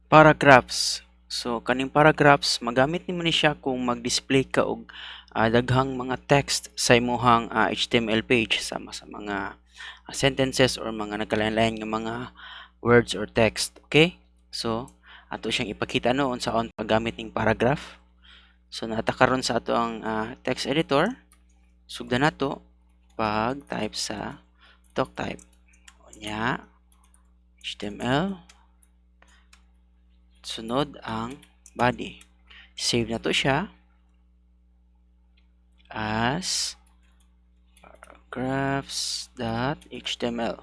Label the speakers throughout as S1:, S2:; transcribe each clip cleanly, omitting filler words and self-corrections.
S1: Paragraphs. So kaning paragraphs, magamit nimo ni siya kung mag-display ka og daghang mga text sa imuhang HTML page, sama sa mga sentences or mga nagkalain-lain nga mga words or text. Okay? So ato siyang ipakita no unsaon paggamit ning paragraph. So naa ta karon sa ato ang text editor. Sugdan nato pag type sa doctype. Unya HTML, sunod ang body. Save na to siya as paragraphs.html.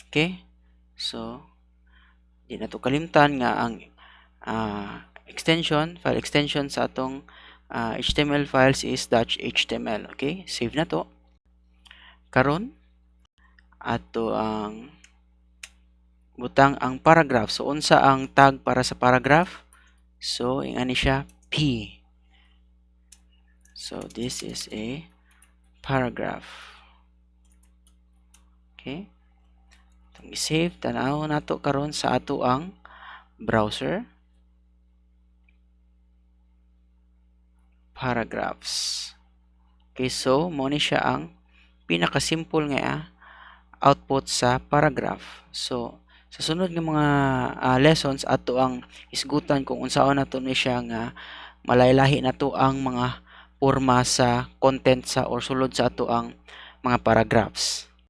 S1: Okay? So, di na to kalimtan nga ang extension, file extension sa atong HTML files is .html. Okay? Save na to. Karon, ato ang butang ang paragraph. So, unsa ang tag para sa paragraph? So, ingani siya, P. So, this is a paragraph. Okay? Itong i-save, tanaw nato karon sa ato ang browser. Paragraphs. Okay, so mao ni siya ang pinaka-simple nga output sa paragraph. So, sa sunod nga mga lessons, ato ang hisgutan kung unsaon nato ni siya nga malaylahi nato ang mga porma sa content sa or sulod sa ato ang mga paragraphs.